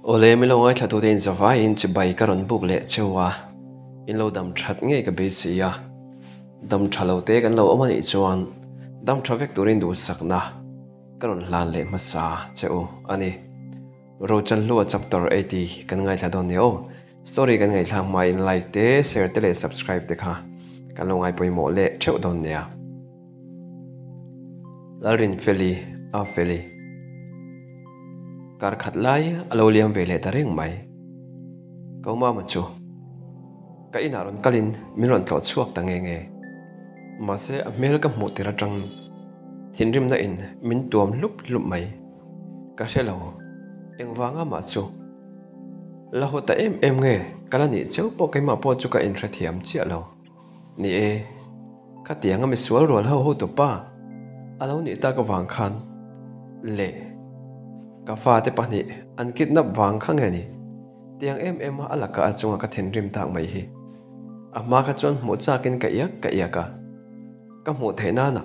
Awle milo ngaithla tute in zavaiin chibai ka rawn buk leh cheu a, in lo dam that ngei ka beisei a, dam tha lo te kan lo awm a nih chuan dam tha vek turin duhsakna ka rawn hlan leh hmasa che u a ni. Rochanhlua chapter 80 kan ngaithla dawn nia aw. Story kan ngaihthlak hmain like te, share te leh subscribe te kha kan lo ngaipawimawh leh theuh dawn nia. Lalrinfeli a feli. Kar khat lai a lo liam ve leh ta reng mai. Ko mama chu ka inah rawn kalin min rawn tlawh chhuak ta nge nge. Mahse a hmel ka hmuh tir atang thinrimna in min tuam hlup hlup mai. Ka hre lo. Engvanga mah chu la haw ta em em nge ka la nih cheu pawh keimah pawh chu ka inhrethiam chiah lo. Ni e, khatianga misual rual ho ho tupa a lo nih tak avang khan leh ka fate pahnih an kidnap vang kha nge ni? Tiang em em a a laka a chunga ka thinrim tak mai hi a hma kha chuan hmuh chakin ka iak ka iak a, ka hmuh theih nana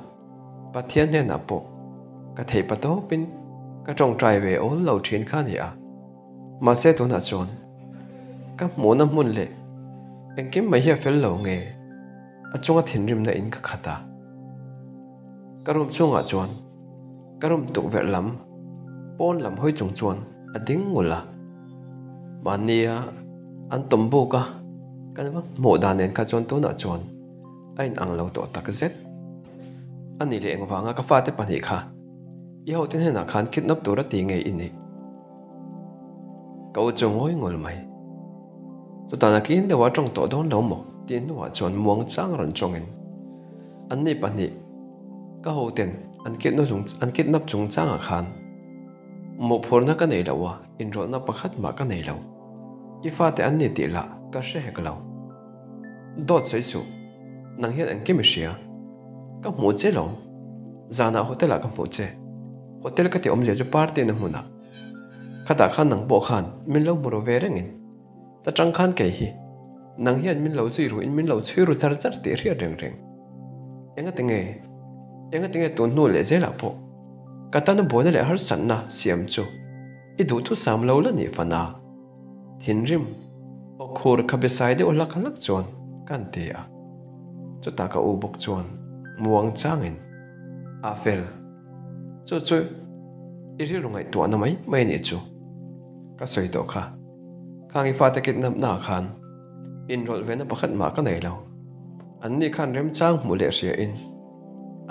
Pathian hnenah pawh ka theih pa tawpin ka tawngtai ve awl lo thin kha a ni a. Mahse tunah chuan ka hmuhna hmun leh engkim mai hi a fel lo nge a chunga thinrimna in ka khat a. Ka room chhungah chuan ka room tukverh lam pawn lam hawi chung chuan a ding ngul a. Mahnia an tawm buk a kan va hmuh dan nen kha chuan tunah chuan a inang lo tawh tak zet. A ni leh engvanga ka fate pahnih kha i hote hnenah khan kidnap tura ti ngei i nih? Ka u chu ngawi ngul mai. Chutah nakin deuh a tawng tawh dawn lo maw tih hnuah chuan muang chang rawn tawngin anni pahnih ka hoten an an kidnap chungchangah khan mawhphurhna ka nei lo a, inrawlhna pakhat mah ka nei lo. I fate an ni tih lah ka hre hek lo. Dawt sawi suh, nang hian engkim i hria. Ka hmuh che lo. Zanah hotel ah ka hmuh che. Hotel ka ti awmzia chu party na hmunah. Khatah khan nang pawh khan min lo hmu ru ve rengin. Ta tang khan kei hi nang hian min lo zui ru in min lo chhui ru char char tih hriat reng reng. Enga tinge? Enga tinge tun hnu leh zelah pawh ka tana buaina leh harsatna siam chu i duhthusam lo la nih fan a? Thinrim aw khur kha besai deuh hlak hlak chuan kan ti a. Chutah ka u bawk chuan muang changin a fel. Chu chu i rilru ngaihtuahna mai mai a nih chu. Ka sawi tawh kha. Khang i fate kidnap naah khan inrawlh vena pakhat mah ka nei lo. Anni khan remchang hmuh leh hria in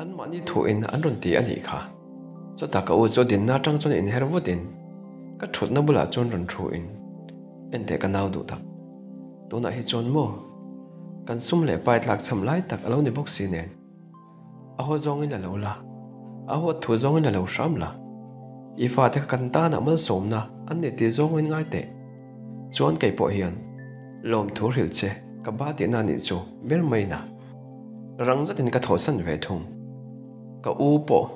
anmahni thuin an rawn ti a nih kha. Chutah ka u chu dinna atang chuan inher vutin ka thutna bulah chuan rawn thu in enteh ka nau duh tak. Tunah hi chuan maw kan sum leh pai tlak cham lai tak a lo ni bawk si nen. A haw zawngin a lo la, a huat thu zawngin a lo hram la. I fate kha kan tanah malsawmna an ni tih zawngin ngai teh. Chuan kei pawh hian lawmthu hrilh che ka ba tihna anih chu ber mai na. Rang zetin ka thawhsan ve thung. Ka u pawh,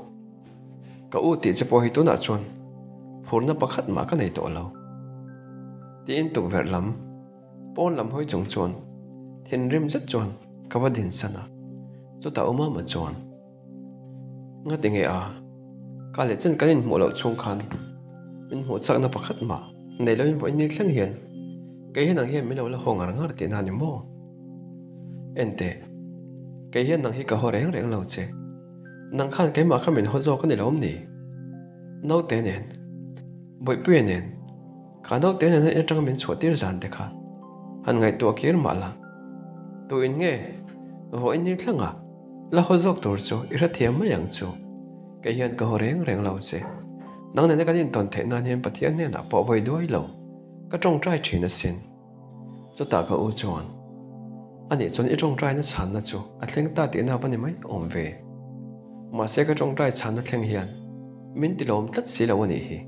ka u tih che pawh hi tunah chuan phurna pakhat mah ka nei tawh lo. Tiin tukverh lam, pawn lam hawi chung chuan thinrim zet chuan ka va dinsan a. Chutah u Mama chuan, Ngati nge a? Ka leh chen kan inhmuh loh chhung khan min hmuh chakna pakhat mah nei loin vawiin ni thleng hian kei hian ang hian min lo la haw ngar ngar tihna a ni maw? Enteh, kei hian nang hi ka haw reng reng lo che. Nang khan keimah kha min haw zawk a ni lo awm ni? Naute nen, Bawihpuia nen, kha naute nena in atanga min chhuah tir zan te kha han ngaihtuah kir mah la. Tu in nge vawiin ni thlanga la haw zawk tur chu i hrethiam mai ang chu. Kei hian ka haw reng reng lo che. Nang nena kan intawn theih nan hian Pathian hnenah pawh vawi duai lo ka tawngtai thin asin. Chutah ka u chuan, Anih chuan i tawngtaina chhanna chu a thleng ta tihna va ni mai awm ve. Mahse ka tawngtai chhanna thleng hian min tilawm tlat si lo a nih hi.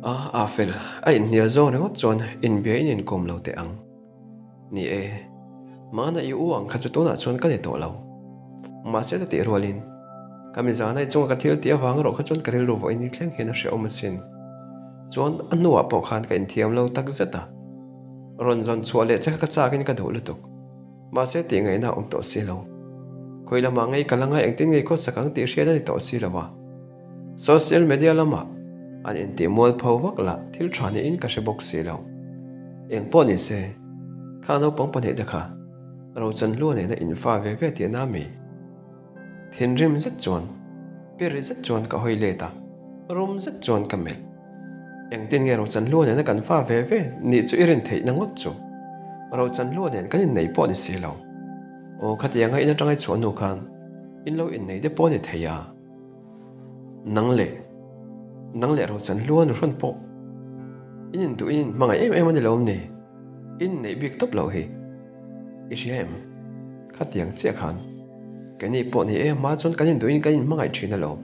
A, a fel, a inhnial zawng ringawt chuan inbia in inkawm lo teh ang. Ni e, mahna i u ang kha chu tunah chuan ka ni tawh lo. Mahse ta tih rualin, ka mizana i chunga ka thil tih avang erawh kha chuan ka rilru vawiin i thleng hian a hrehawm asin. Chuan a hnuah pawh khan ka inthiam lo tak zet a. Rawn zawn chhuah leh che kha ka chakin ka duh lutuk. Mahse tih ngaihna a awm tawh si lo. Khawi lamah ngei ka la ngai engtin ngei khawsak ang tih hriat a ni tawh si lo a. Social media lamah. An intih mualpho vak lah thil tha niin ka hre bawk si lo. Eng pawh ni se, kha naupang pahnih te kha Rochanhlua nena infa ve ve tihna mi? Thinrim zet chuan, pir zet chuan ka hawi let a, rum zet chuan ka melh. Engtin nge Rochanhlua nena kan fa ve ve nih chu i rin theihna ngawt chu? Rochanhlua nen kan innei pawh ni si lo. Aw khatianga in atanga i chhuah hnu khan in lo innei te pawh ni thei a. Nang leh nang leh Rochanhlua nu hrawn pawh in induh in inhmangaih em em a ni lo ni? In neih bik tawp loh hi i hria em? Khatiang chiah khan keini pawh ni e hma chuan kan induhin kan inhmangaih thin alawm.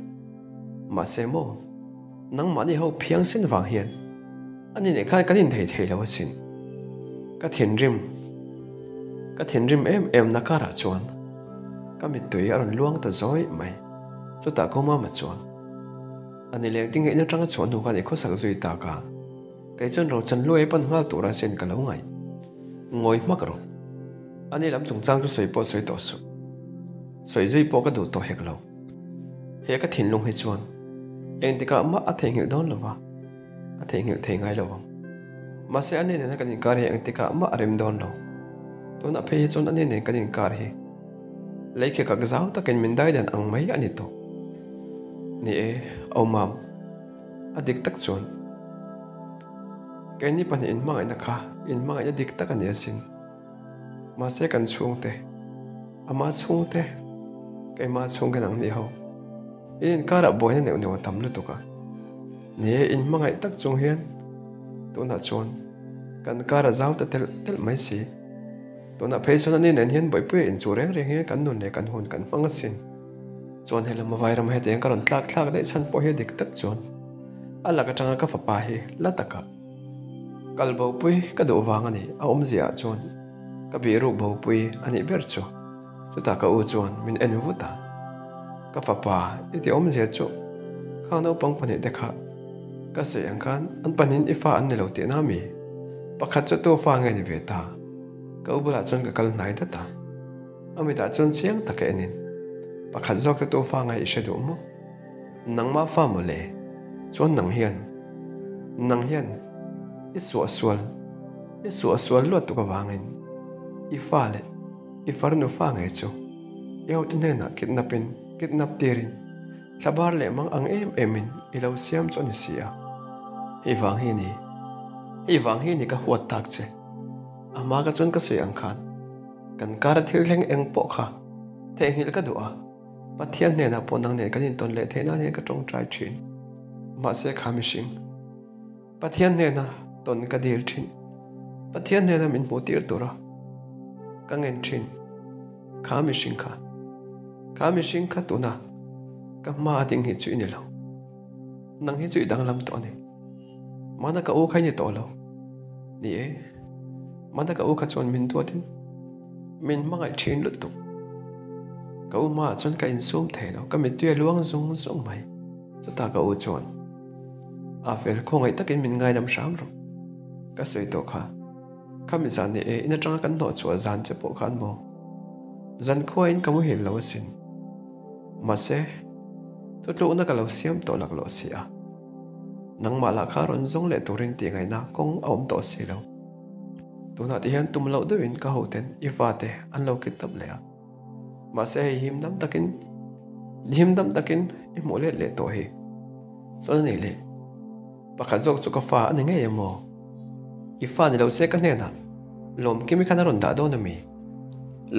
Mahse maw, nangmahni ho phiang sen vang hian ani nen khan kan inthei thei lo asin. Ka thinrim, ka thinrim em em na karah chuan ka mittui a rawn luang ta zawi mai. Chutah ko mama chuan ani leng tingeihna atanga chhuah hnu khan i khawsak zui tak a. Kei chuan Rochan Hluai pan nghal tura sen ka lo ngaih. Ngawi hmak rawh. Ani lam chungchang chu sawi pawh sawi tawh suh. Sawi zui pawh ka duh tawh hek lo. He ka thinlung hi chuan engtikah mah a theihnghilh dawn lo va, a theihnghilh thei ngai lo ang. Mahse ani nena kan inkar hi engtikah mah a rem dawn lo. Tunah phei hi chuan ani nen kan inkar hi leikhe kak zau takin min daidan ang mai a ni tawh. Ni e, Awmam. A dik tak chuan keini pahnih inhmangaihna kha inhmangaihna dik tak a ni asin. Mahse kan chhungte, ama chhungte, keimah chhungte nang ni ho, in inkarah buaina neuh neuh a tam lutuk a. Ni e, inhmangaih tak chung hian tunah chuan kan kar a zau ta telh telh mai si. Tunah phei chuan ani nen hian bawihpuia inchuh reng reng hian kan nun leh kan hun kan hmang asin. Chuan helam a vairam hetiang ka rawn tlak thlak daih chhan pawh hi a dik tak chuan a lak atanga ka fapa hi la taka kal bopui ka duh vang a ni a awmzia ah chuan ka bihruk bopui a nih ber chu chutah ka u chuan min en vut a ka fapa i ti awmzia chu khang naupang pahnih te kha ka sawi ang khan an pahnihin i fa an ni lo tihna mi pakhat chu tu fa nge ni ve ta ka u bulah chuan ka kal hnai dat a. A mitah chuan chiang tak a enin, Pakhat zawk chu tu fa ngai i hre duh maw? Nangmah fa maw le? Chuan nang hian, nang hian i suahsual, i suahsual luat tuk avangin i fa leh i farnu fa ngei chu i hotu hnenah kidnap in, kidnap tirin thlabar leh mang ang em emin i lo siam chu a ni si a. Hei vang hi ni, hei vang hi ni ka huat tak che. A hma ka chuan ka sawi ang khan. Kan kara thil thleng eng pawh kha theihnghilh ka duh a, Pathian hnenah pawh nang nen kan intawn leh theih nan hian ka tawngtai thin. Mahse kha mihring, Pathian hnena tawn ka dil thin, Pathian hnena min hmuh tir tura ka ngen thin, kha mihring kha, kha mihring kha tuna ka hma a ding hi chu i ni lo. Nang hi chu i danglam tawh a ni. Mana ka u kha i ni tawh lo. Ni e, mana ka u kha chuan min duatin min hmangaih thin lutuk. Ka u hmaah chuan ka insum thei lo, ka mittui a luang zung zung mai. Chutah ka u chuan, A fel, khawngaih takin min ngaidam hram rawh. Ka sawi tawh kha. Khami zan ni e, in atanga kan hnawh chhuah zan che pawh khan maw? Zan khuain ka muhil lo asin. Mahse, thutlukna ka lo siam tawh laklawh si a. Nangmah lah kha rawn zawng leh turin tih ngaihna kawng a awm tawh si lo. Tunah te hian tum loh deuhin ka hoten i fate an lo kidnap leh a. Mahse hei him dam takin him dam takin i hmuh let leh tawh hi. Chuan a nih leh pakhat zawk chu ka fa a ni ngei em aw? I fa ni lo se ka hnenah Lawmkimi khan a rawn dah dawn a mi?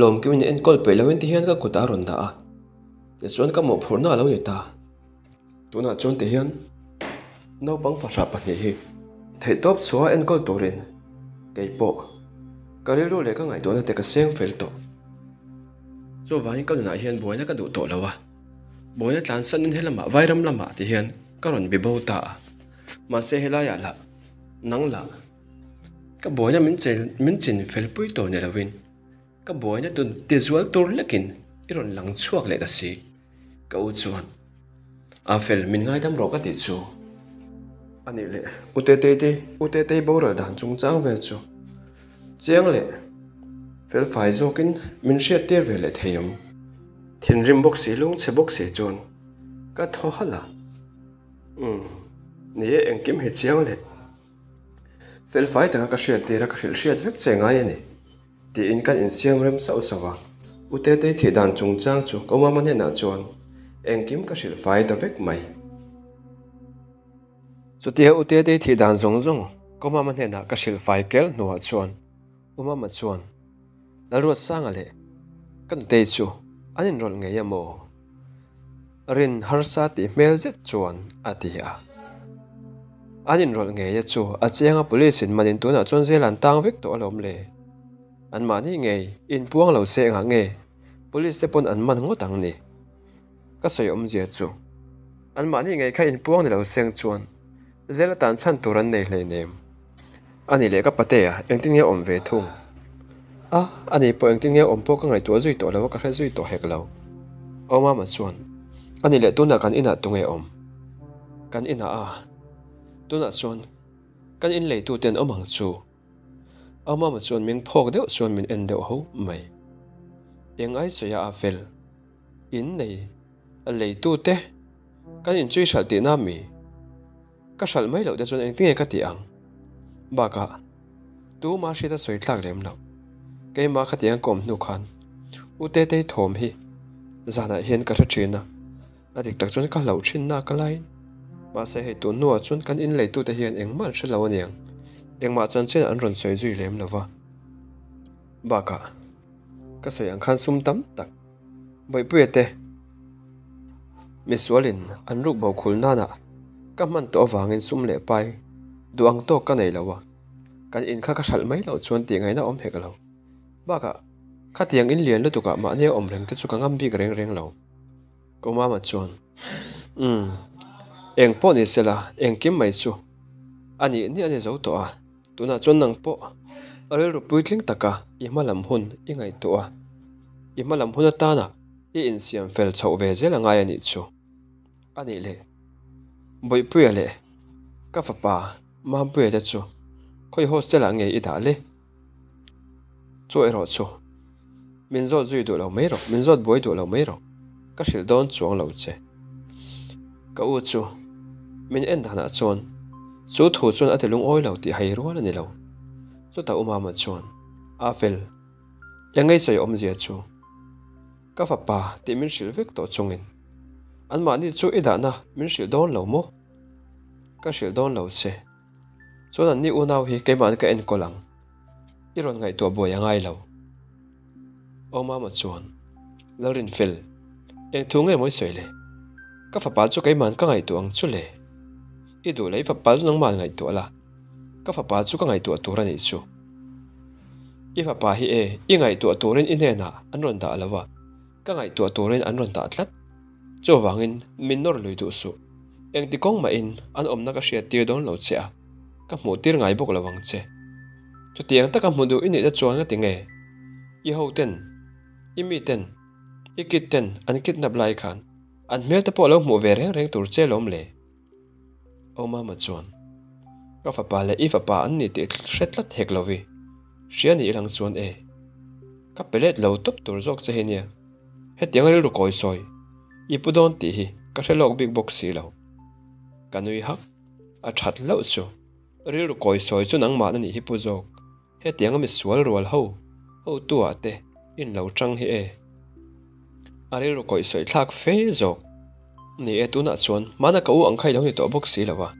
Lawmkimi enkawl peih loin ti hian ka kutah a rawn dah a, tichuan ka mawhphurhna a lo ni ta. Tunah chuan ti hian naupang fahrah pahnih hi theihtawp chhuaha enkawl turin kei pawh ka rilru leh ka ngaihtuahna te ka seng fel tawh. Chuvangin ka nunah hian buaina ka duh tawh lo a, buaina tlansanin helamah vairam lamah ti hian ka rawn bi bo ta a, mahse helaiah lah nang lah ka buaina min chel min chin fel pui tur ni lovin ka buaina tun tizual tur lekin i rawn lang chhuak leh ta si. Ka u chuan, A fel, min ngaidam rawh ka tih chu. A nih leh, U Tetei te, U Tetei boral dan chungchang vel chu chiang leh fel fai zawkin min hriat tir ve leh thei awm. Thinrim bawk si, lungchhe bawk si chuan ka thaw halh a. Umm. Ni e, engkim hi chiang leh felfai taka ka hriat tira ka hrilh hriat vek che ngai a ni, tiin kan insiam rem sauh sauh a. U Tetei thih dan chungchang chu ka mama hnenah chuan engkim ka hrilh fai ta vek mai. Chutia U Tetei thih dan zawng zawng ka mama hnenah ka hrilh fai kel hnuah chuan U Mama chuan Lalruatsanga leh ka nutei chu an inrawlh ngei a maw? Rin harsa tih hmel zet chuan a ti a. An inrawlh ngei a chu a chiang a police in manin tunah chuan zel an tang vek tawh alawm le. An mahni ngei inpuang lo se engah nge police te pawn an man ngawt ang ni. Ka sawi awmzia chu an mahni ngei kha inpuang ni lo seng chuan zel atan chhan tur an nei hleinem. A nih leh ka patea engtin nge awm ve thung? A, a ni pawh engtin nge awm pawh ka ngaihtuah zui tawh lo a, ka hre zui tawh hek lo. Aw mama chuan, A nih leh tunah kan inah tunge awm? Kan inah a, tunah chuan kan in leitute an awm ang chu. Aw mama chuan ming phawk deuh chuan min en deuh ho mai. Eng ai sawi a a fel? In nei leitute kan inchui hralh tihna mi? Ka hralh mai loh te chuan engtinge ka tih ang? Bakah, tuma hriat a sawi tlak lem loh. Keimah khatiang ka awm hnu khan U Tetei thawm hi zanah hian ka hre thin a, a dik tak chuan ka hlauh thin nak laiin. Mahse hei tun hnuah chuan kan inleitute hian engmah an hre lo aniang, engmah chanchin an rawn sawi zui lem lo va. Bakah, ka sawi ang khan sum tam tak Bawihpuia te misualin an ruk bo khul nana ka hman tawh avangin sum leh pai duh ang tawk ka nei lo a, kan in kha ka hralh mai loh chuan tih ngaihna awm hek lo. Bakah khatiang in lian lutukah mahni a awm reng te chu ka ngam bik reng reng lo. Ko Mama chuan, Umm, eng pawh ni sela engkim mai chu a nih nih a ni zo tawh a, tunah chuan nang pawh rilru puitling taka i hma lam hun i ngaihtuah a, I hma lam hun atana i insiam fel chhoh ve zel a ngai a nih chu. A nih leh, Bawihpuia leh ka fapa Mampuia te chu khawi hostel ah nge i dah le? Chu erawh chu min zawt zui duh lo mai rawh, min zawt buai duh lo mai rawh, ka hrilh dawn chuang lo che. Ka u chu min en danah chuan chu thu chuan a ti lungawi lo tih hai rual a ni lo. Chutah U Mama chuan, A fel. Eng ngei sawi awmzia chu ka fapa tih min hrilh vek tawh chungin anmahni chu i dahna min hrilh dawn lo maw? Ka hrilh dawn lo che. Chuan anni unau hi keimahn ka enkawl ang. I rawn ngaihtuah buai a ngai lo. Aw mama chuan, Lalrinfel, eng thu nge maw i sawi le? Ka fapa chu keimahn ka ngaihtuah ang chu le. I duh leh i fapa chu nangmahn ngaihtuah la. Ka fapa chu ka ngaihtuah tur a nih chu. I fapa hi e, i ngaihtuah turin i hnenah an rawn dah lo a, ka ngaihtuah turin an rawn dah tlat. Chuvangin min nawr lui duh suh. Engti kawng mahin an awmna ka hriat tir dawn lo che a, ka hmuh tir ngai bawk lo ang che. Chutiang taka hmu duh i nihna chuan nga ti nge? I hoten, i miten, i kit ten an kidnap lai khan an hmel te pawh lo hmuh ve reng reng tur che lawm le? Aw Mama chuan, Ka fapa leh i fapa an ni tih hre tlat hek lo vi, hria ni ilang chuan e, ka pe let lo tawp tur zawk che hi nia, hetiang rilru kawi sawi i pu dawn tih hi ka hre lawk bik bawk si lo. Ka nui hak, a that hlauh chu, rilru kawi sawi chu nangmah na nih hi pu zawk. Hetiang a misual rual ho hotu ah te in lo tang hi e. A rilru kawih sawi thlak fe zawk. Ni e tunah chuan hmana ka u ang kha i lo ni tawh bawk si lo a.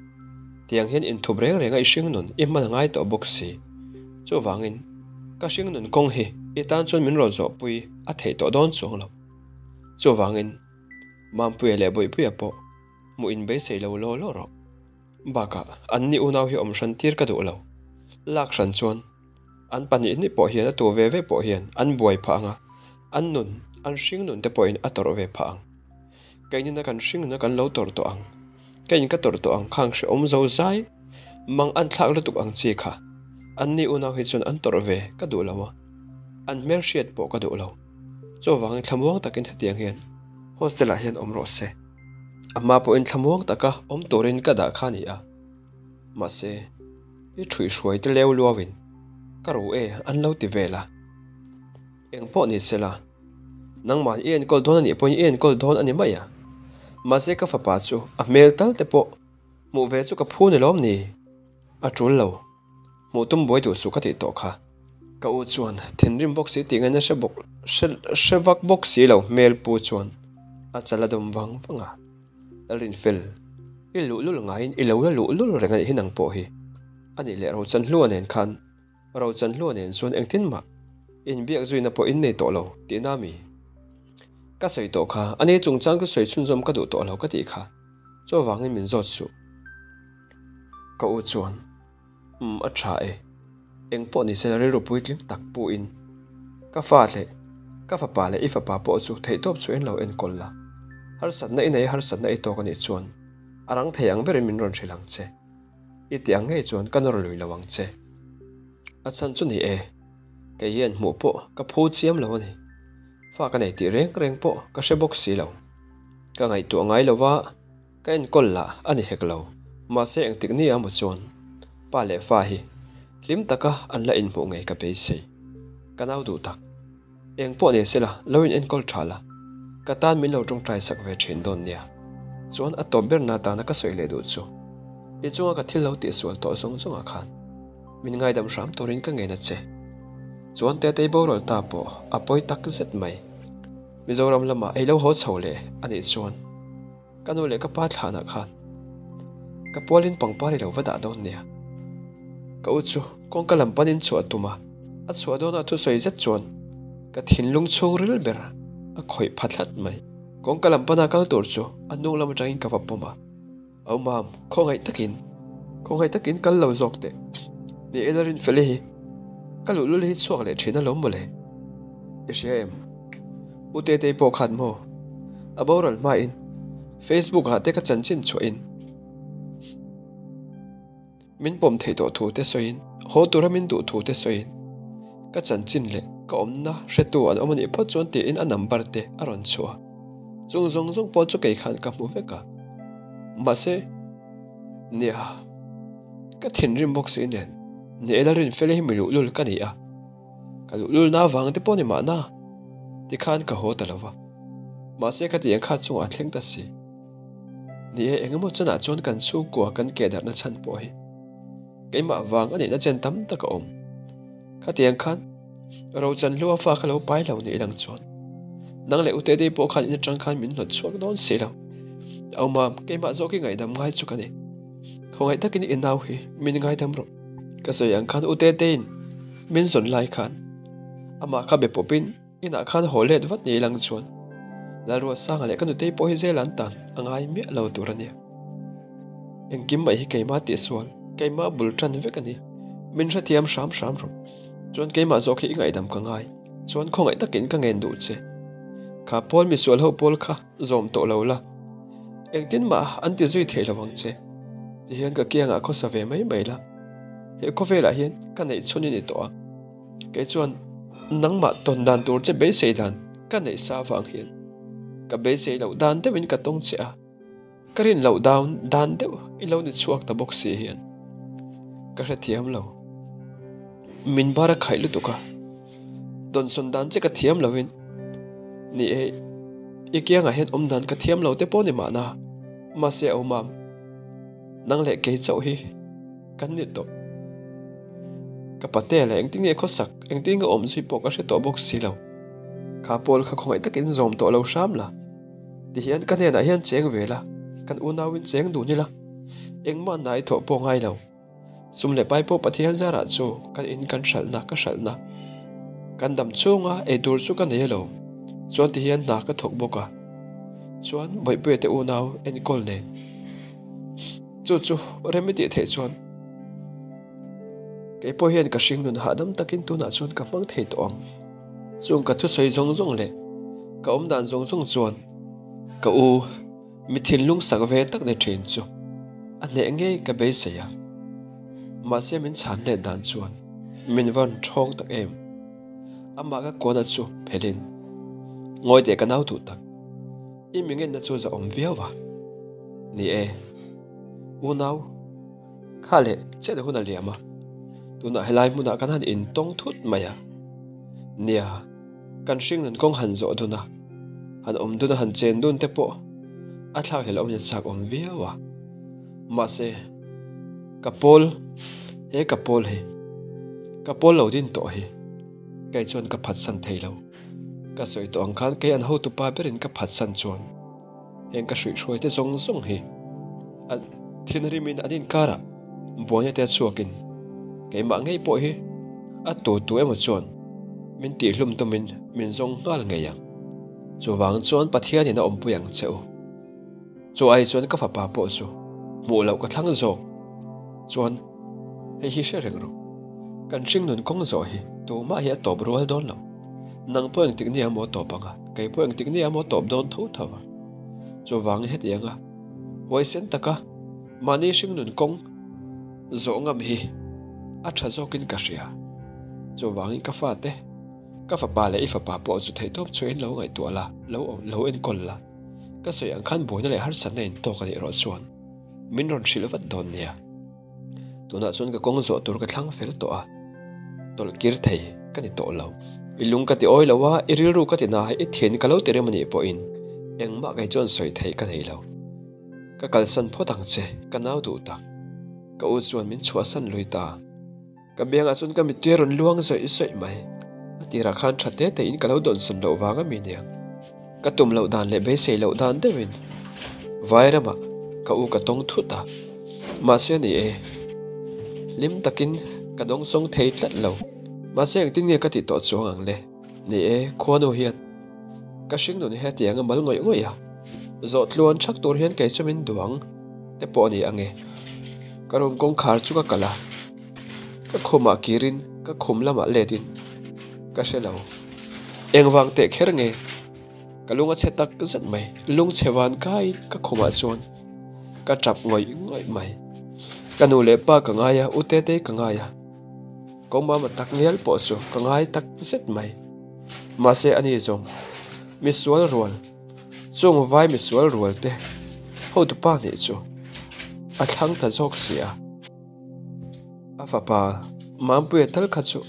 Tiang hian inthup reng reng a i hringnun i hman a ngai tawh bawk si. Chuvangin ka hringnun kawng hi i tan chuan min rawn zawhpui a theih tawh dawn chuang lo. Chuvangin Mampuia leh Bawihpuia pawh hmuh in beisei lo law law rawh. Bakah, anni unau hi awm hran tir ka duh lo. Lak hran chuan an pahnihni pawh hian a tu ve ve pawh hian an buai phah ang a, an nun, an hring nun te pawhin a tawrh ve phah ang. Keinina kan hring nuna kan lo tawrh tawh ang, keiin ka tawrh tawh ang khang hrehawm zo zai, mang an thlak lutuk ang chi kha anni unau hi chuan an tawrh ve ka duh lo a, an hmel hriat pawh ka duh lo. Chuvangin thlamuang takin hetiang hian hostel ah hian awm rawh se. A hma pawhin thlamuang taka awm turin ka dah kha a ni a, mahse i ṭhuihhruai te leu luauin ka ru e an lo ti vel a. Eng pawh ni sela, nangmah i enkawl dawn a nih pawhin i enkawl dawn a ni mai a, mahse ka fapa chu a hmel tal te pawh. Hmuh ve chu ka phu ni lawm ni? A tul lo. Hmuh tum buai duh suh ka tih tawh kha. Ka u chuan thinrim bawk si tih ngaihna hre bawk hre vak bawk si lo hmel pu chuan a chal a dawm vang vang a. Lalrinfel, i luhlul ngaiin i lo la luhlul reng a nih hi nang pawh hi. A nih leh Rochanhlua nen khan Rochanhlua nen chuan engtin mah inbiak zuina pawh in nei tawh lo tihna mi? Ka sawi tawh kha, a ni chungchang chu sawi chhunzawm ka duh tawh lo ka tih kha, chuvangin min zawt suh. Ka u chuan, Umm a tha e, eng pawh ni sela rilru puitling tak pu in ka fa leh ka fapa leh i fapa pawh chu theihtawp chu en lo enkawl la, harsatna i nei a harsatna i tawk a nih chuan a rang thei ang berin min rawn hrilh ang che. I tih ang ngei chuan ka nawr lui lo ang che. A chhan chu ni e, kei hian hmuh pawh ka phu chiam lo a ni. Fa ka nei tih reng reng pawh ka hre bawk si lo. Ka ngaihtuah ngai lo va, ka enkawl lah a ni hek lo. Mahse engtik ni a maw chuan pa leh fa hi hlim taka an la inhmuh ngei ka beisei. Ka nau duh tak. Eng pawh ni sela, lo in enkawl tha la, ka tan min lo tawngtai sak ve thin dawn nia. Chuan a tawp ber na tana ka sawi leh duh chu, i chunga ka thil lo tihsual tawh zawng zawngah khan min ngaidam hram turin ka ngen a che. Chuan Tetei boral ta pawh a pawi tak zet mai. Mizoram lamah ei lo haw chho leh a nih chuan Ka nu leh ka pa thlanah khan ka pualin pangpar i lo va dah dawn nia. Ka u chu kawngka lam panin chhuah a tum a, a chhuah dawnah thusawi zet chuan ka thinlung chhungril ber a khawih pha thlat mai. Kawngka lam pana kal tur chu a hnung lam atangin ka va pawm a, Au mam, khawngaih takin, khawngaih takin kal lo zawk teh. Ni e Lalrinfeli hi ka luhlul hi chhuak leh thin alawm mawle. I hria em? U Tetei pawh khan maw? A boral hmain Facebook ah te ka chanchin chhuahin min pawm theih tawh thu te sawiin haw tura min duh thu te sawiin ka chanchin leh ka awmna hretu an awm a nih phawt chuan tiin a number te a rawn chhuah a. Chung zawng zawng pawh chu kei khan ka hmu vek a. Mahse, nia, ka thinrim bawk si nen, ni e Lalrinfeli hi mi luhlul ka ni a. Ka luhlulna avang te pawh ni mahna tikhan ka haw ta lo va, mahse ka tih ang kha chungah a thleng ta si. Ni e, engemaw chanah chuan kan chhungkua kan keh darhna chhan pawh hi keimah vang a nihna chen tam tak a awm. Khatiang khan Rochanhlua fa kha lo pai lo nih lang chuan nang leh Utedei pawh khan in atang khan min hnawt chhuak dawn si lo. Aumam, keimah zawk i ngaihdam ngai chu ka ni. Khawngaih takin i nau hi min ngaidam rawh. Ka sawi ang khan Utetei'n min zawn lai khan amah kha be pawpin inah khan haw let vat ni ilang chuan Lalruatsanga leh ka nutei pawh hi zel an tan a ngai miah lo tur a nia. Engkim mai hi keimah tihsual, keimah bul tan vek a ni. Min hrethiam hram hram rawh. Chuan keimah zawk hi i ngaihdam ka ngai. Chuan khawngaih takin ka ngen duh che. Kha pawl misual ho pawl kha zawm tawh lo la. Engtin mah an ti zui thei lo ang che. Tihian ka kiangah khawsa ve mai mai la. He khawvelah hian ka neih chhun i ni tawh a. Kei chuan nangmah tawn dan tur che beisei dan ka neih sa avang hian ka beisei loh dan deuhin ka tawng che a. Ka rin loh down dan deuh i lo ni chhuak ta bawk si hian ka hrethiam lo. Min bar a khaih lutuk a, dawnsawn dan che ka thiam loin ni e, i kiangah hian awm dan ka thiam lo te pawh ni mahna, mahse a awm ang, nang leh kei chauh hi kan ni tawh. Ka patea leh engtin nge khawsak, engtin nge awm zui pawh ka hre tawh bawk si lo. Kha pawl kha khawngaih takin zawm tawh lo hram la. Tihian ka hnenah hian cheng ve la, kan unauin cheng dun ila, engmah hna i thawh pawh ngai lo. Sum leh pai pawh Pathian zarah chu kan in kan hralhna ka hralhna. Kan dam chhunga ei tur chu ka nei alo, chuan tihian hna ka thawk bawk a. Chuan Bawihpuia te unau enkawl nen. Chu chu rem i tih theih chuan kei pawh hian ka hringnun hahdam takin tunah chuan ka hmang thei tawh ang. Chung ka thusawi zawng zawng leh ka awmdan zawng zawng chuan ka u mi thinlung sak ve tak ni thin chu a hneh ngei ka beisei a. Mahse min chhan let dan chuan min vawn thawng tak em. Amah ka kuahna chu phelhin ngawi teh ka nau duh tak. I mi ngenna chu za awm viau a. Ni e, unau. Kha leh chet hun a liam a, tunah helai hmunah kan han intawng thut mai a. Nia, kan hringnun kawng han zawh dun a, han awm dun a han chen dun te pawh a thlak hlel awm in a chak awm viau a. Mahse, ka pawl, he ka pawl hi, ka pawl lo din tawh hi, kei chuan ka phatsan thei lo. Ka sawi tawh ang khan kei an hotupa berin ka phatsan chuan heng ka hruihhruai te zawng zawng hi an thinrimin an inkarah buaina te chhuakin keimah ngei pawh hi a tu tu emaw chuan min tihhlum tumin min zawng nghal ngei ang. Chuvang chuan Pathianin a awmpui ang che u. Chu ai chuan ka fapa pawh chu hmuh loh ka thlang zawk. Chuan hei hi hre reng rawh, kan hringnun kawng zawh hi tumah hi a tawp rual dawn lo. Nang pawh engtik nia maw tawp ang a, kei pawh engtik nia maw tawp dawn tho tho a. Chuvangin hetiang a huaisen taka mahni hringnun kawng zawh ngam hi a tha zawkin ka hria. Chuvangin ka fate, ka fapa leh i fapa pawh chu theihtawp chhuahin lo ngaihtuah la, lo awm lo enkawl la. Ka sawi ang khan buaina leh harsatna in tawk a nih erawh chuan min rawn hrilh vat dawn nia. Tunah chuan ka kawng zawh tur ka thlang fel tawh a, tawlh kir thei ka ni tawh lo. I lung ka ti awi lo a, i rilru ka ti na i thin ka lo ti rem a nih pawhin engmah kei chuan sawi theih ka nei lo. Ka kalsan phawt ang che, ka nau duh tak. Ka u chuan min chhuahsan lui ta. Ka biangah chuan ka mittui a rawn luang zawih zawih mai. A tirah khan tha te tein ka lo dawnsawn loh vang a mi nia. Ka tum loh dan leh beisei loh dan deuhin vai ramah ka u ka tawng thut a. Mahse a ni e, hlim takin ka dawngsawng thei tlat lo. Mahse engtin nge ka tih tawh chuang ang le? Ni e, khuanu hian ka hringnun hi a ti ang a mal ngawih ngawih a. Zawh tluan thak tur hian kei chu min duang te pawh a ni ang e. Ka room kawngkhar chu ka kalh a. Ka khumah kirin ka khum lamah letin ka hre lo. Engvang teh kher nge? Ka lung a chhe tak zet mai. Lung chhe van kaiin ka khumah chuan ka tap ngawih ngawih mai. Ka nu leh pa ka ngai a, u Tetei ka ngai a. Kawngmama tak ngial pawh chu ka ngai tak zet mai. Mahse ani zawng misual rual. Chung vai misual rual te hotupa nih chu a thlang ta zawk si a. A fapa Mampuia tal kha chu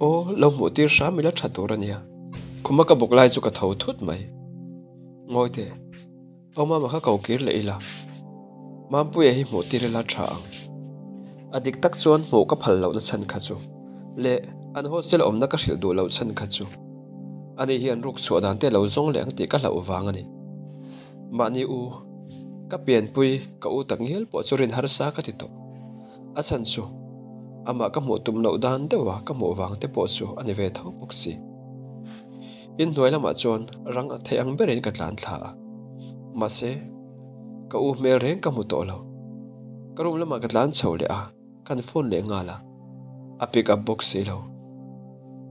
aw lo hmuh tir hram ila tha tur a nia. Khuma ka bawk lai chu ka tho thut mai. Ngawi teh, aw mama kha ko kir leh ila. Mampuia hi hmuh tir ila tha ang. A dik tak chuan hmuh ka phal lohna chhan kha chu leh an hostel awmna ka hrilh duh loh chhan kha chu ani hian ruk chhuah dan te lo zawng leh ang tih ka hlauh vang a ni. Mahni u, ka pianpui ka u tak ngial pawh chu rin harsa ka ti tawh. A chhan chu amah ka hmuh tum loh dan deuha ka hmuh vang te pawh chu a ni ve tho bawk si. Inhnuai lamah chuan rang a theih ang berin ka tlan thla a. Mahse, ka u hmel reng ka hmu tawh lo. Ka room lamah ka tlan chho leh a, kan phone leh nghal a. A pick up bawk si lo.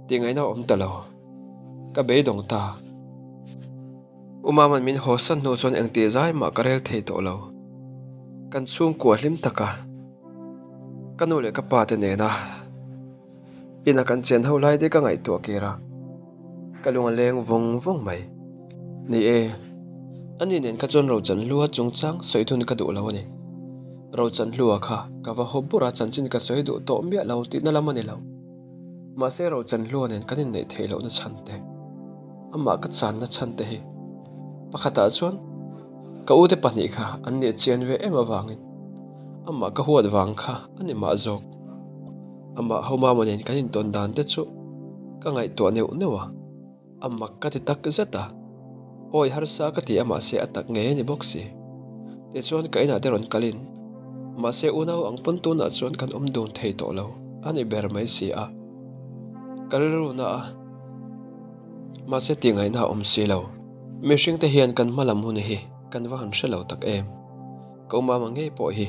Tingaihna a awm ta lo. Ka beidawng ta. U Maman min haw san hnu chuan engtih zai mah ka rel thei tawh lo. Kan chhungkua hlim taka ka nu leh ka pa te nena ina kan chen ho lai te ka ngaihtuah kir a, ka lung a leng vawng vawng mai. Ni e, ani nen kha chuan Rochanhlua chungchang sawi thun ka duh lo a ni. Rochanhlua kha ka va haw bur a, chanchin ka sawi duh tawh miah lo tihna lam a ni lo. Mahse Rochanhlua nen kan inneih theih lohna chhan te. Amah ka channa chhan te hi pakhatah chuan ka ute pahnih kha an nih chian ve em avangin amah ka huat vang kha a ni mah zawk. Amah ho mama nen kan intawn dan te chu ka ngaihtuah neuh neuh a, a mak ka ti tak zet a, awi harsa ka ti a mahse a tak ngei a ni bawk si. Tichuan ka inah te rawn kalin mahse unau ang pawn tunah chuan kan awm dun thei tawh lo a ni ber mai si a, ka rilru na a. Mahse tih ngaihna a awm si lo. Mihring te hian kan hma lam hun hi kan va han hre lo tak em. Ka umama ngei pawh hi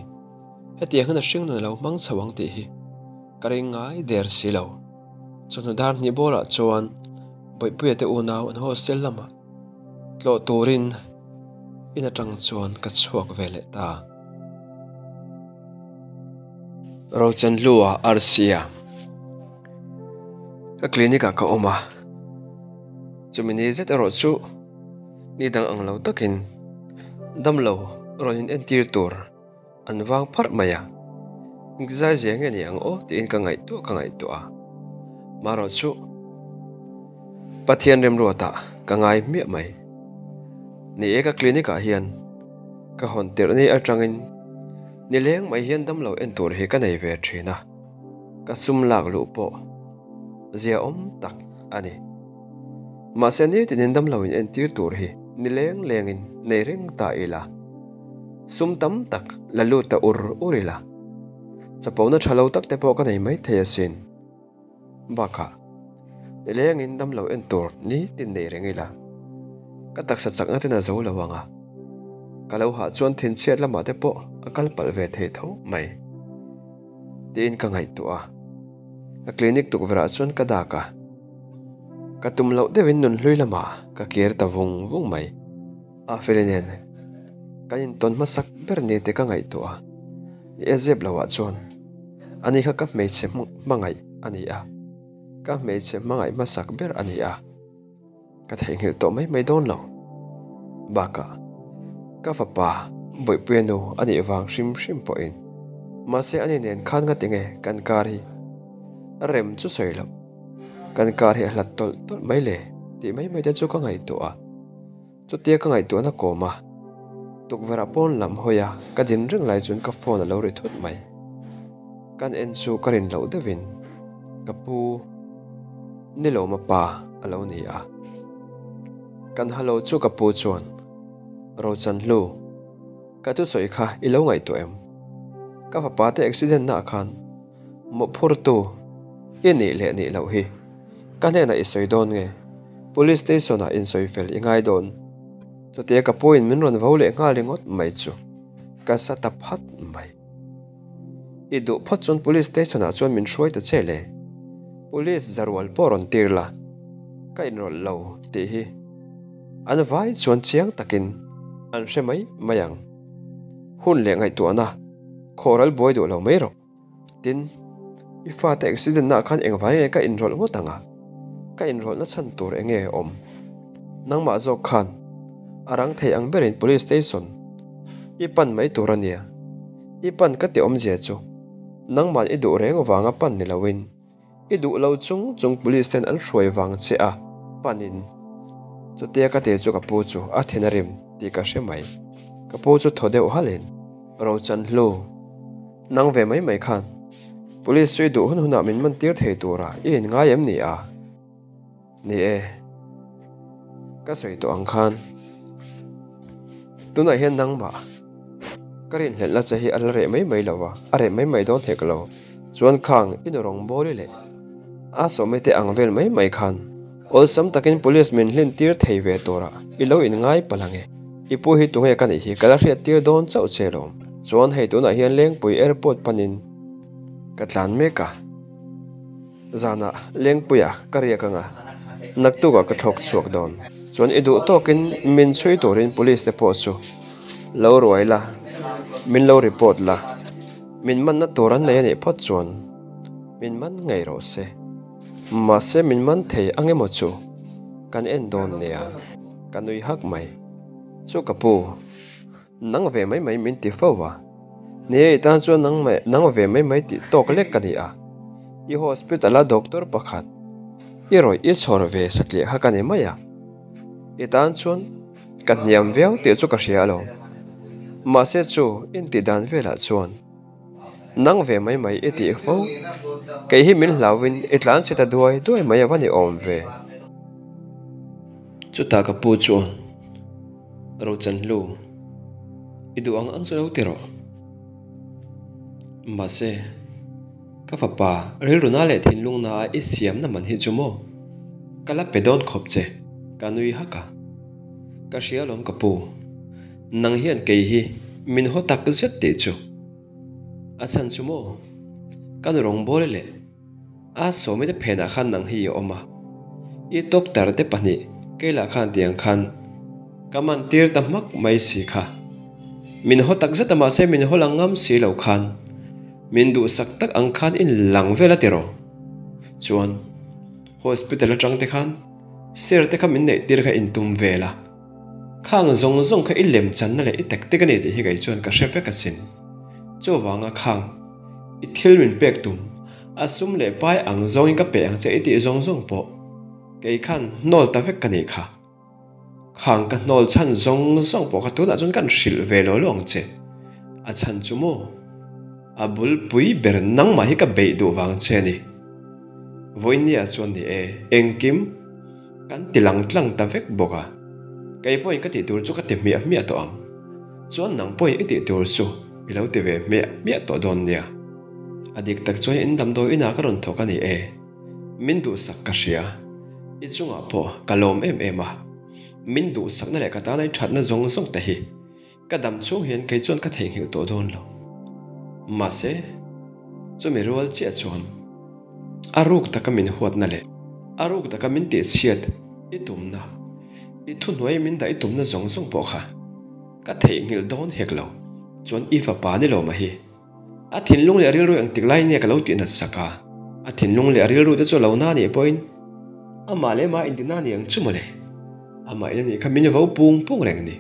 hetiang hian a hring nun a lo hmang chho ang tih hi ka ring ngai der si lo. Chawhnu dar hnih bawlah chuan Bawihpuia te unau an hostel lamah tlawh turin in atang chuan ka chhuak ve leh ta. Rochanhlua Arsia. Ka clinic ah ka awm a, chumi ni zet erawh chu ni dang ang lo takin damlo rawn in entir tur an vang pharh mai a, engtizai zia nge ni ang aw tiin ka ngaihtuah ka ngaihtuah a, marawh chu Pathian remruatah ka ngai hmiah mai. Ni e ka clinic ah hian ka hawn tirh ni atangin. Nileng mai hian damlo en tur hi ka nei ve thin a, ka sum lak luh pawh ziaawm tak a ni. Mahse nitinin damlo in entir tur hi nileng lengin nei reng ta ila, sum tam tak la lut ta ur ur ila, chapona tha lo tak te pawh ka nei maithei asin. Bakah, nilengin damlo en tur nitin nei reng ila, ka taksa chakna ten a zo lo ang a, ka lo hah chuan thinchhiat lamah te pawh a kal palh ve thei tho mai tiin ka ngaihtuah a, ka clinic tukverhah chuan ka dak a, ka tum loh deuhin nunhlui lamah ka kir ta vung vung mai. A feli nen kan intawn hmasak ber ni te ka ngaihtuah a, ni e zep loah chuan ani kha ka hmeichhe hmangaih a ni a, ka hmeichhe hmangaih hmasak ber a ni a, ka theihnghilh tawh mai mai dawn lo. Bakah ka fapa Bawihpuia nu a nih vang hrim hrim pawhin mahse ani nen khan nga tinge kan kar hi rem chu sawi loh, kan kar hi a hlat tawlh tawlh mai le tih mai mai te chu ka ngaihtuah a. Chutia ka ngaihtuahna kawm a, tukverh ah pawn lam hawi a ka din reng lai chuan ka phone a lo ri thut mai. Kan en chu ka rin loh deuhin ka pu Nilawma pa a lo ni a. Kan halo chu ka pu chuan, Rochanhlu, ka thusawi kha i lo ngaihtuah em? Ka fapa te accident na ah khan Mawhphurtu i nih leh nih loh hi ka hnenah i sawi dawn nge? Police station ah insawi fel i ngai dawn. Chutia ka puiin min rawn vo leh nghal ringawt mai chu ka sa ta phat mai. I duh phawt chuan police station ah chuan min hruai ta che le. Police zarual pawh rawn tir la, ka inrawlh lo tih hi an vai chuan chiang takin an hre mai mai ang. Hun leh ngaihtuahna khawhral buai duh lo mai rawh. Tin, i fate accident naah khan engvai nge ka inrawlh ngawt ang a? Ka inrawlhna chhan tur eng nge awm? Nangmah zawk khan a rang thei ang berin police station i pan mai tur a nia. I pan ka ti awmzia chu nangman i duh reng vanga pan ni loin I duh lo chung chung police ten an hruai vang che a, panin. Chutia ka ti chu ka pu chu a thin a rim tih ka hre mai. Ka pu chu thaw deuh halhin, Rochanhlu, nang ve mai mai khan police chu i duh hun hunah min man tir thei tura i inngai em ni a? Ni e, ka sawi tawh ang khan tunah hian nangmah ka rinhlelhna che hi a la reh mai mai lo a, a reh mai mai dawn hek lo. Chuan khang i nu rawngbawli leh a sawmi te ang vel mai mai khan awlsam takin police min hlin tir thei ve tura i lo inngai palh ang e. I pu hi tunge ka nih hi ka la hriat tir dawn chauh che lawm. Chuan hei tunah hian Lengpui airport panin ka tlan mek a. Zanah Lengpuia ka riak anga naktukah ka thlawk chhuak dawn. Chuan i duh tawkin min chhui turin police te pawh chu lo ruai la, min lo report la, min manna tur an nei a nih phawt chuan min man ngei rawh se. Mahse min man thei ang emaw chu kan en dawn nia, ka nui hak mai. Chu ka pu. Nang ve mai mai min ti fo a. Ni e, i tan chuan nang nang ve mai mai tih tawk lek ka ni a. I hospital a doctor pakhat i rawih i chhawr ve satliah kha ka ni mai a. I tan chuan ka hniam viau tih chu ka hria alawm. Mahse chu intih dan velah chuan nang ve mai mai i tih fo. Kei hi min hlauhin i tlan chhe ta duai duai mai a va ni awm ve. Chutah ka pu chuan. Rochanhlu, i duh ang ang chu lo ti rawh. Mahse, ka fapa rilruna leh thinlungna a i siamna man hi chu maw? Ka la pe dawn khawp che, ka nui hak a. Ka hria alawm ka pu, nang hian kei hi min haw tak zet tih chu. A chhan chu maw? Ka nu rawngbawli leh. A sawmi te phenah khan nang hi i awm a, i doctor te pahnih keilah khan tiang khan ka man tir ta hmak mai si kha. Min haw tak zet a mahse min haw lang ngam si lo khan min duhsak tak ang khan in lang vel a tiraw. Chuan hospital atang te khan sir te kha min neih tir kha in tum vel a, khang zawng zawng kha i lem channa leh i tactic a ni tih hi kei chuan ka hre vek asin. Chuvanga khang. I thil min pek tum, a sum leh pai ang zawngin ka pe ang che i tih zawng zawng pawh kei khan hnawl ta vek ka nih kha. Khang ka hnawl chhan zawng zawng pawh kha tunah chuan kan hrilh ve lo lo ang che. A chhan chu maw? A bulpui ber nangmah hi ka beih duh vang che a ni. Vawinia chuan ni e, engkim kan ti lang tlang ta vek bawk a. Kei pawhin ka tih tur chu ka ti hmiah hmiah tawh ang. Chuan nang pawhin i tih tur chu i lo ti ve hmiah hmiah tawh dawn nia. A dik tak chuan in damdawi inah ka rawn thawk a ni e. Min duhsak ka hria. I chungah pawh ka lawm em em a. Min duhsakna leh ka tana i thatna zawng zawng te hi Ka dam chhung hian kei chuan ka theihnghilh tawh dawn lo. Mahse, chumi rual chiah chuan a ruk taka min huatna leh a ruk taka min tihchhiat i tumna, i thuhnuai min dah i tumna zawng zawng pawh kha ka theihnghilh dawn hek lo. Chuan i fapa ni lo mah hi a thinlung leh a rilru engtik lai nge ka lo tihnat sak a, a thinlung leh a rilru te chu a lo na nih pawhin amah leh amah inti na ni ang chu mawle. Amah in anih kha min vo pung pung reng a ni.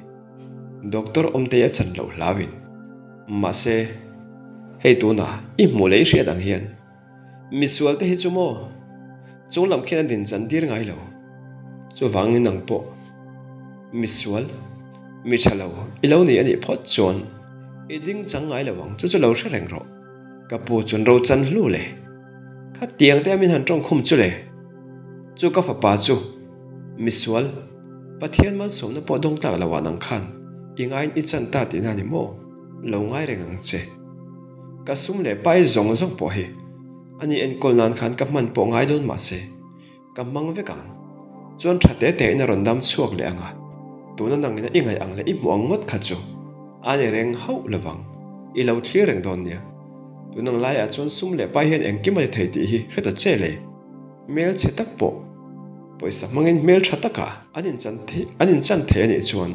Doctor Awmtei a chan loh hlauin. Mahse, hei tunah i hmuh leh i hriat ang hian misual te hi chu maw chung lam khian a din chan tir ngai lo. Chuvangin nang pawh misual, mi tha lo i lo nei a nih phawt chuan i ding chang ngai lo ang chu chu lo hre reng rawh. Ka pu chuan ro chan hlu le. Khatiang te a min han tawngkhum chu le. Chu ka fapa chu. Misual, Pathian malsawmna pawh dawng tlak lo ah nang khan i ngaiin i chan ta tihna a ni maw? Lo ngai reng ang che. Ka sum leh pai zawng zawng pawh hi ani enkawl nan khan ka hman pawh ngai dawn mahse ka hmang vek ang. Chuan tha te te in a rawn dam chhuak leh ang a, tuna nangin a i ngaih ang leh i hmuh ang ngawt kha chu a ni reng hauh lovang, i lo thlir reng dawn nia. Tunang laiah chuan sum leh pai hian engkim a ti thei tih hi hre ta che le. Hmelchhe tak pawh pawisa hmangin hmeltha taka an inchan theih an inchan thei a nih chuan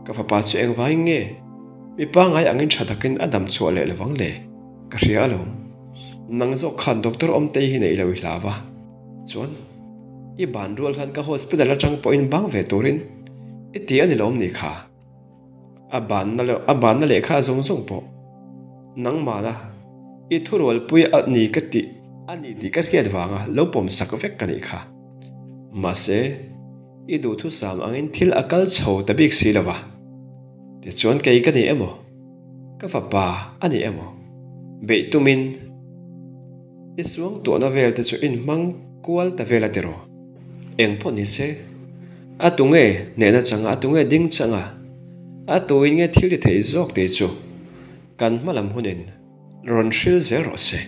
ka fapa chu engvangin nge mi pangngai angin tha takin a dam chhuah leh lovang le? Ka hria alawm. Nang zawk khan doctor Awmtei hi neih lo i hlau a, chuan i ban rual khan ka hospital atang pawhin bang ve turin i ti a ni lawm ni kha? A banna leh a banna lehkha zawng zawng pawh nangmahna i thurualpui a ni ka tih a ni tih ka hriat vanga lo pawm sak vek ka nih kha. Mahse, i duhthusam angin thil a kal chho ta bik si lo va. Tichuan kei ka ni emaw, ka fapa a ni emaw, beih tumin i suangtuahna vel te chu inhmang kual ta vel a ti rawh. Eng pawh ni se, a tu nge hnehna changa, a tu nge ding changa, a tuin nge thil ti thei zawk tih chu kan hma lam hunin rawn hril zel rawh se.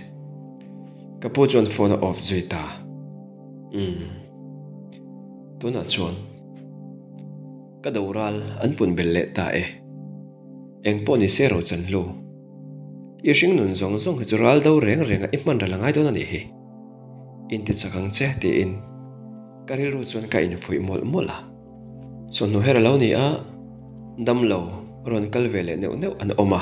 Ka pu chuan phone a off zui ta. Umm. Tunah chuan ka doral an pun belh leh ta e. Eng pawh ni se Rochanhlu, i hringnun zawng zawng hi chu ral do reng renga i hman ral a ngai dawn a nih hi. Inti chak ang che tiin ka rilru chuan ka infuih mawlh mawlh a. Chawhnu her a lo ni a, damlo rawn kal ve leh neuh neuh an awm a.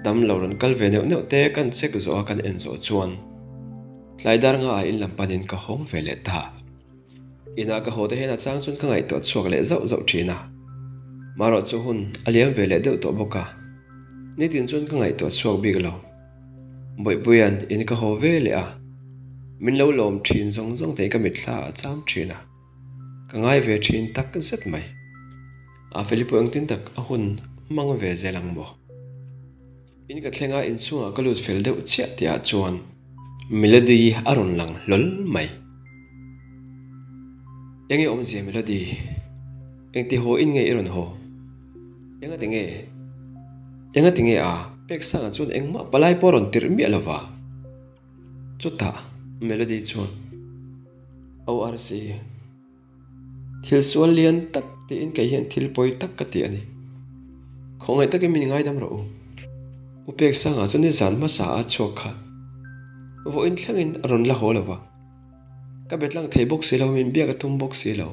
Damlo rawn kal ve neuh neuh te kan check zawh a kan en zawh chuan tlai dar nga ah in lam panin ka hawng ve leh ta. Inah ka haw te hian a chang chuan ka ngaihtuah chhuak leh zauh zauh thin a. Marawh chu hun a liam ve leh deuh tawh bawk a, nitin chuan ka ngaihtuah chhuak bik lo. Bawihpuia'n in ka haw ve leh a, min lo lawm thin zawng zawng te hi ka mitthla a cham thin a, ka ngai ve thin tak zet mai. A Felipe engtin tak a hun hmang ve zel ang maw? In ka thleng a, inchhungah ka lut fel deuh chiah tih ah chuan Melody a rawn lang hlawl mai. Enge awmzia Melody? Engti haw in nge i rawn haw? Engati nge? Engati nge a? Peksanga chuan engmah palai pawh a rawn tirh miah lo va. Chutah Melody chuan, ORC, thil sual lian tak tiin kei hian thil pawi tak ka ti a ni. Khawngaih takin min ngaidam rawh u. U Peksanga chu nizan hmasa a chhuak kha vawiin thlengin a rawn la haw lo va. Ka be tlang thei bawk si lo, min biak a tum bawk si lo.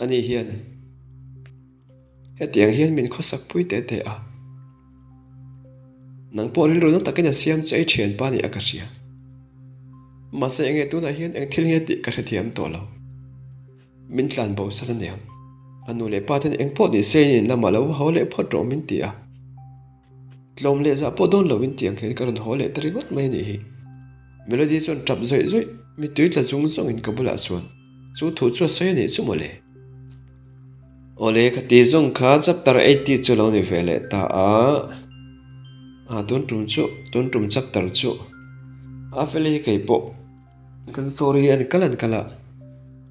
Ani hian. Hetiang hian min khawsak pui teh teh a. Nang pawh rilru na takin a siam che i thianpa nih a ka hria. Mahse enge tunah hian eng thil nge tih ka hrethiam tawh lo. Min tlan bo san aniang. A nu leh pa ten eng pawh ni se in in lamah lo va haw leh phawt rawh min ti a. Tlawm leh zah pawh dawn loin tiang hian ka rawn haw leh ta ringawt mai a nih hi. Melody chuan tap zawih zawih, mittui tla zung zawngin ka bulah chuan chu thu chu a sawi a nih chu mawle. Awle ka ti zawng kha chapter 80 chu lo ni ve leh ta a. Tun tum chu, tun tum chapter chu a fel hi kei pawh kan story hi an kal an kal a,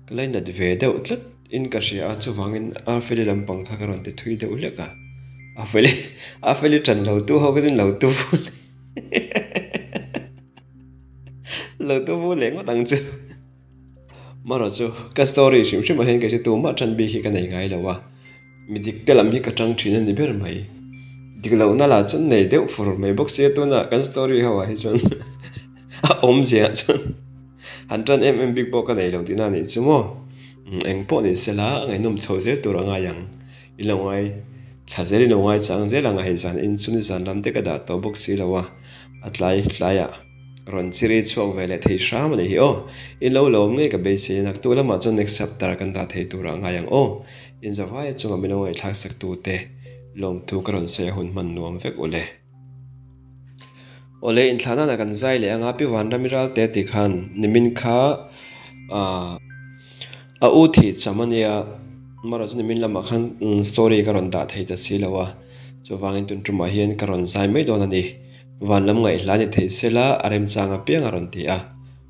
ka lainat ve deuh tlat in ka hria a, chuvangin a feli lampang kha ka rawn ti thui deuh hlek a, a feli a feli tan lo tu ho kha chuan lo tu lo tu vu leh ngawt ang chu. Marawh chu ka story hrim hrim ah hian kei chu tumah tan bik hi ka nei ngai lo a, mi dik te lam hi ka tang thin a ni ber mai. Dik lohna lah chuan nei deuh fur mai bawk sia tunah kan story ho ah hi chuan a awmzia ah chuan han tan em em bik pawh ka nei lo tihna a nih chu maw. Eng pawh ni sela a ngaihnawm chho zel tur a ngai ang. I lo ngai thla zel i lo ngai chang zel ang a hei zan in chu ni zan lam te ka dah tawh bawk si lo a, a tlai tlaiah. Rawn chiri chhuak ve leh thei hram a nih hi aw. In lo lawm ngei ka beisei a, naktuk lamah chuan next chapter kan dah thei turah ngai ang aw. In zavaia chunga min lo ngaihthlak sak tute lawmthu ka rawn sawi a hun hman nuam vek u le. Awle inthlahna kan zai leh anga Pi Vanrami Ralte tih khan nimin kha ah a u thih cham a nia, marawh chu nimin lamah khan story ka rawn dah thei ta si lo a, chuvangin tun tumah hian ka rawn zai mai dawn a ni. Van lam ngaihhla ni thei sela a remchang apiang a rawn ti a.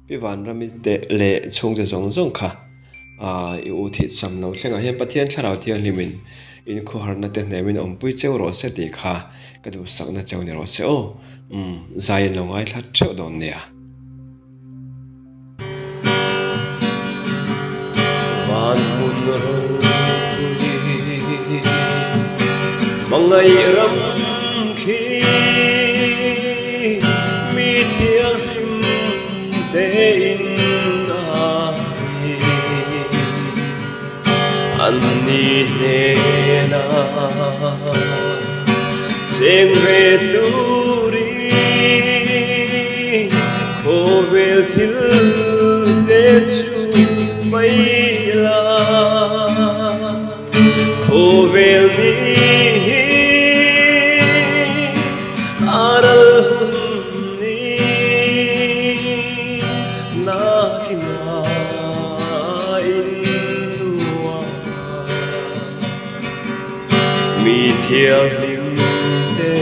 Pi Vanrami te leh chhungte zawng zawng kha i u thih cham lo thlengah hian Pathian Thlarau Thianghlimin in khuaharna te hnemin awmpui cheu rawh se tih kha ka duhsakna cheu ni rawh se aw. Umm, zai in lo ngaithla theuh dawn nia. Van hmun ropui hmangaih ram khi mi thianghlim tein a ri. An ni hnena cheng ve turin khawvel thil te chu mai la. Khawvel ni hi a ral hun ni nakin a in nuam mi thianghlim te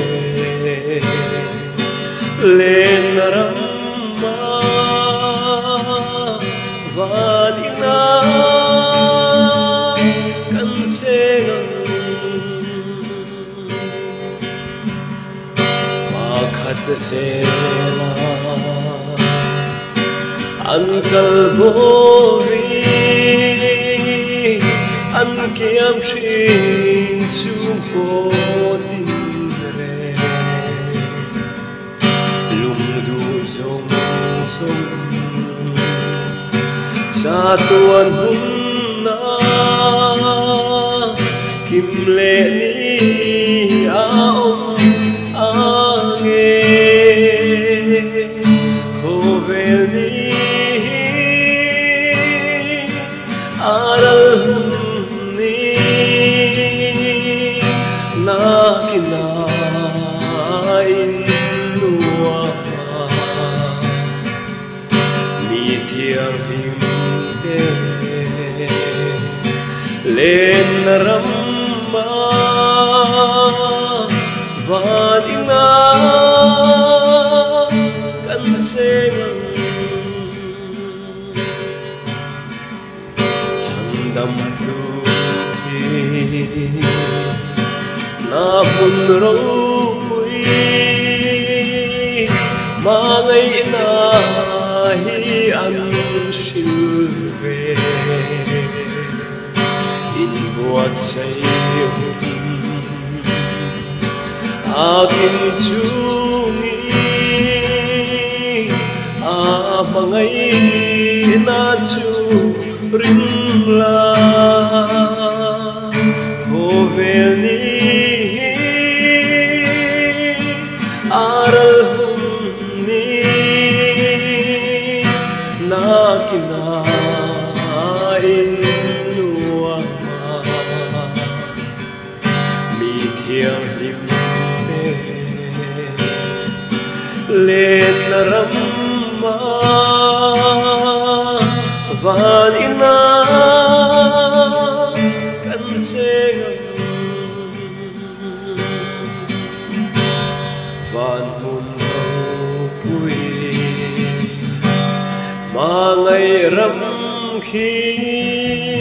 len ram ah van ina kan cheng ang pakhat zela an kal bawhin an kiam thin chhungkaw tin reng lungduh zawng zawng chatuan hunna kim leh ni a awm ang e. Khawvel ni hi a ral hun ni nakin a in nuam a mi thianghlim te len ram a van ina kan cheng ang. Chhandam tu thi na hmun ropui hmangaihna hi an hril ve. Inbuatsaih hun a kim chungin a hmangaihna chu ring la. Khawvel ni hi a ral hun ni nakin a in nuam a mi thianghlim te len ram a van ina kan cheng ang. Van Ropui Hmangaih ram khi.